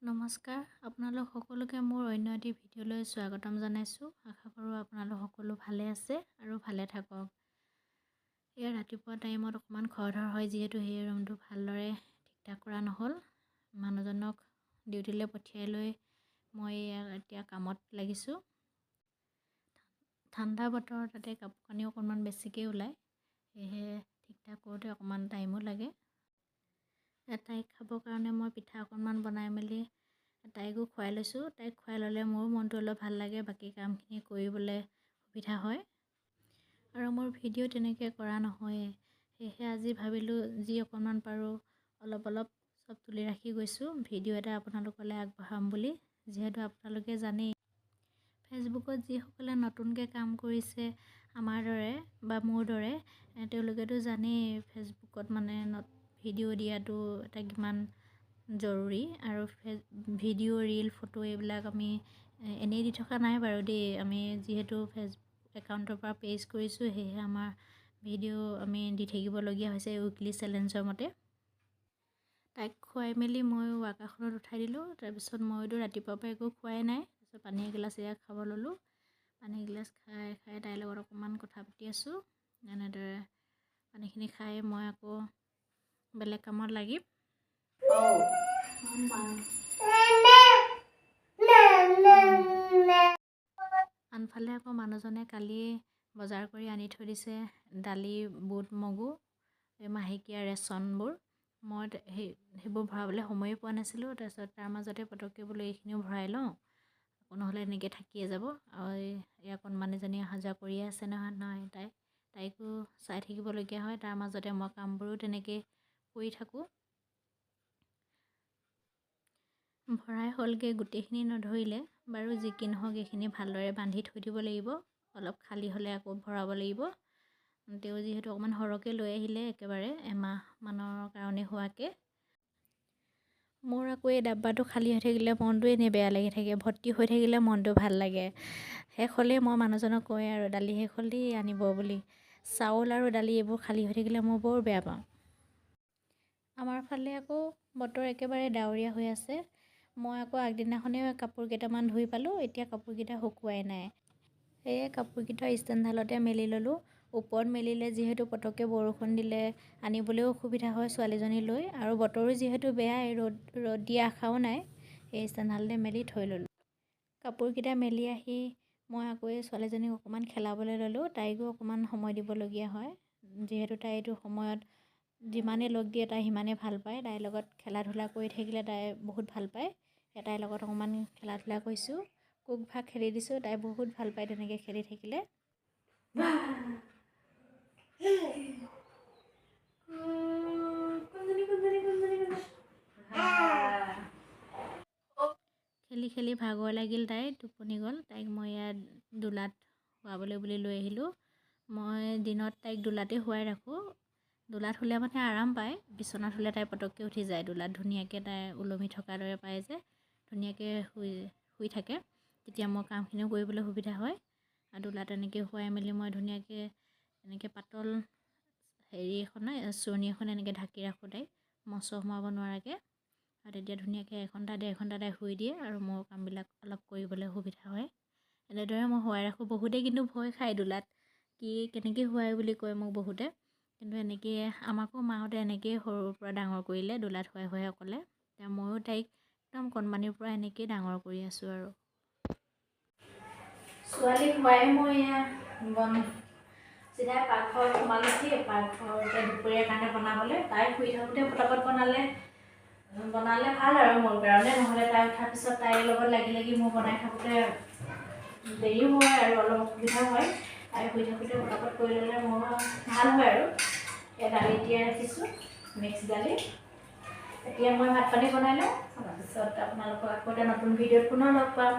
নমস্কাৰ, আপোনালোক সকলোকে মোৰ অন্য এটি ভিডিঅ'লৈ স্বাগতম জনাইছোঁ। আশা কৰোঁ আপোনালোক সকলো ভালে আছে আৰু ভালে থাকক। এয়া ৰাতিপুৱা টাইমত অকণমান খৰধৰ হয়, যিহেতু সেই ৰুমটো ভালদৰে ঠিক ঠাক কৰা নহ'ল। মানুহজনক ডিউটিলৈ পঠিয়াই লৈ মই এতিয়া কামত লাগিছোঁ। ঠাণ্ডা বতৰ, তাতে কাপোৰ কানিও অকণমান বেছিকৈ ওলায়, সেয়েহে ঠিক ঠাক কৰোঁতে অকণমান টাইমো লাগে। তাইক খাবৰ কাৰণে মই পিঠা অকণমান বনাই মেলি তাইকো খুৱাই লৈছোঁ। তাইক খুৱাই ল'লে মোৰো মনটো অলপ ভাল লাগে, বাকী কামখিনি কৰিবলৈ সুবিধা হয়। আৰু মোৰ ভিডিঅ' তেনেকৈ কৰা নহয়েই, সেয়েহে আজি ভাবিলোঁ যি অকণমান পাৰোঁ অলপ অলপ চব তুলি ৰাখি গৈছোঁ, ভিডিঅ' এটা আপোনালোকলৈ আগবঢ়াম বুলি। যিহেতু আপোনালোকে জানেই, ফেচবুকত যিসকলে নতুনকৈ কাম কৰিছে আমাৰ দৰে বা মোৰ দৰে, তেওঁলোকেতো জানেই ফেচবুকত মানে ভিডিঅ' দিয়াটো এটা কিমান জৰুৰী। আৰু ভিডিঅ', ৰীল, ফটো এইবিলাক আমি এনেই দি থকা নাই বাৰু দেই। আমি যিহেতু ফেচবুক একাউণ্টৰ পৰা পেজ কৰিছোঁ, সেয়েহে আমাৰ ভিডিঅ' আমি দি থাকিবলগীয়া হৈছে উইকলি চেলেঞ্জৰ মতে। তাইক খুৱাই মেলি ময়ো ৱাকাৰখনত উঠাই দিলোঁ। তাৰপিছত ময়োতো ৰাতিপুৱাৰ পৰা একো খোৱাই নাই। তাৰপিছত পানী এগিলাচ এয়া খাব ল'লোঁ। পানী এগিলাচ খাই খাই তাইৰ লগত অকণমান কথা পাতি আছোঁ। এনেদৰে পানীখিনি খাই মই আকৌ বেলেগ কামত লাগিম। আনফালে আকৌ মানুহজনে কালিয়ে বজাৰ কৰি আনি থৈ দিছে দালি, বুট, মগু, এই মাহেকীয়া ৰেচনবোৰ। মই সেইবোৰ ভৰাবলৈ সময়ে পোৱা নাছিলোঁ। তাৰপিছত তাৰ মাজতে পটককৈ বোলো এইখিনিও ভৰাই লওঁ, আকৌ নহ'লে এনেকৈ থাকিয়ে যাব। আৰু এই অকণমানিজনী অহা যোৱা কৰিয়ে আছে নহয় নহয় তাইকো চাই থাকিবলগীয়া হয়। তাৰ মাজতে মই কামবোৰো তেনেকৈ কৰি থাকোঁ। ভৰাই হ'লগৈ, গোটেইখিনি নধৰিলে বাৰু, যি কি নহওক এইখিনি ভালদৰে বান্ধি থৈ দিব লাগিব। অলপ খালী হ'লে আকৌ ভৰাব লাগিব। তেওঁ যিহেতু অকণমান সৰহকৈ লৈ আহিলে, একেবাৰে এমাহমানৰ কাৰণে হোৱাকৈ। মোৰ আকৌ এই ডাব্বাটো খালী হৈ থাকিলে মনটো এনেই বেয়া লাগি থাকে, ভৰ্তি হৈ থাকিলে মনটো ভাল লাগে। শেষ হ'লেই মই মানুহজনক কওঁ আৰু দালি শেষ হ'ল দেই আনিব বুলি। চাউল আৰু দালি এইবোৰ খালী হৈ থাকিলে মই বৰ বেয়া পাওঁ। আমাৰ ফালে আকৌ বতৰ একেবাৰে ডাৱৰীয়া হৈ আছে। মই আকৌ আগদিনাখনেই কাপোৰ কেইটামান ধুই পালোঁ, এতিয়া কাপোৰকেইটা শুকুৱাই নাই। সেয়ে কাপোৰকেইটা ষ্টেণ্ডডালতে মেলি ল'লোঁ। ওপৰত মেলিলে যিহেতু পটককৈ বৰষুণ দিলে আনিবলৈও অসুবিধা হয় ছোৱালীজনী লৈ, আৰু বতৰো যিহেতু বেয়াই, ৰ'দ দিয়া আশাও নাই, সেই ষ্টেণ্ডডালতে মেলি থৈ ল'লোঁ। কাপোৰকেইটা মেলি আহি মই আকৌ এই ছোৱালীজনীক অকণমান খেলাবলৈ ল'লোঁ। তাইকো অকণমান সময় দিবলগীয়া হয়, যিহেতু তাই এইটো সময়ত যিমানেই লগ দিয়ে তাই সিমানেই ভাল পায়। তাইৰ লগত খেলা ধূলা কৰি থাকিলে তাই বহুত ভাল পায়। তাইৰ লগত অকণমান খেলা ধূলা কৰিছোঁ, কুক ভাগ খেলি দিছোঁ, তাই বহুত ভাল পায় তেনেকৈ খেলি থাকিলে। খেলি খেলি ভাগৰ লাগিল, তাই টোপনি গ'ল। তাইক মই ইয়াত দোলাত শুৱাবলৈ বুলি লৈ আহিলোঁ। মই দিনত তাইক দোলাতে শুৱাই ৰাখোঁ। দোলাত শুলে মানে আৰাম পায়, বিচনাত শুলে তাই পটককৈ উঠি যায়। দোলাত ধুনীয়াকৈ তাই ওলমি থকাৰ দৰে পায় যে, ধুনীয়াকৈ শুই থাকে। তেতিয়া মই কামখিনিও কৰিবলৈ সুবিধা হয়। আৰু দোলাত এনেকৈ শুৱাই মেলি মই ধুনীয়াকৈ এনেকৈ পাতল হেৰি এখন চুৰণি এখন এনেকৈ ঢাকি ৰাখোঁ তাইক, মহ চহ সোমাব নোৱাৰাকৈ। আৰু তেতিয়া ধুনীয়াকৈ এঘণ্টা ডেৰ ঘণ্টা তাই শুই দিয়ে আৰু মোৰ কামবিলাক অলপ কৰিবলৈ সুবিধা হয়। এনেদৰে মই শুৱাই ৰাখোঁ। বহুতে কিন্তু ভয় খায় দোলাত, কি কেনেকৈ শুৱাই বুলি কয় মোক বহুতে। কিন্তু এনেকৈয়ে আমাকো মাহঁতে এনেকৈয়ে সৰুৰ পৰা ডাঙৰ কৰিলে, দোলাত শুৱাই শুৱাই অকলে। এতিয়া ময়ো তাইক একদম কণমানিৰ পৰা এনেকৈয়ে ডাঙৰ কৰি আছোঁ। আৰু ছোৱালীক শুৱাই মই এয়া বন চিধাই পাকঘৰত সোমালোহি। পাকঘৰতে দুপৰীয়াৰ কাৰণে বনাবলৈ, তাই শুই থাকোঁতে পটাপট বনালে ভাল আৰু মোৰ কাৰণে, নহ'লে তাই উঠাৰ পিছত তাইৰ লগত লাগি লাগি মোৰ বনাই থাকোঁতে দেৰিও হয় আৰু অলপ অসুবিধা হয়। তাই শুই থাকোঁতে পটাপট কৰি ল'লে মোৰ ভাল হয়। আৰু এতিয়া দালি তিয়াই ৰাখিছোঁ, মিক্স দালি। এতিয়া মই ভাত পানী বনাই লওঁ, তাৰপিছত আপোনালোকক আকৌ এটা নতুন ভিডিঅ'ত পুনৰ লগ পাম।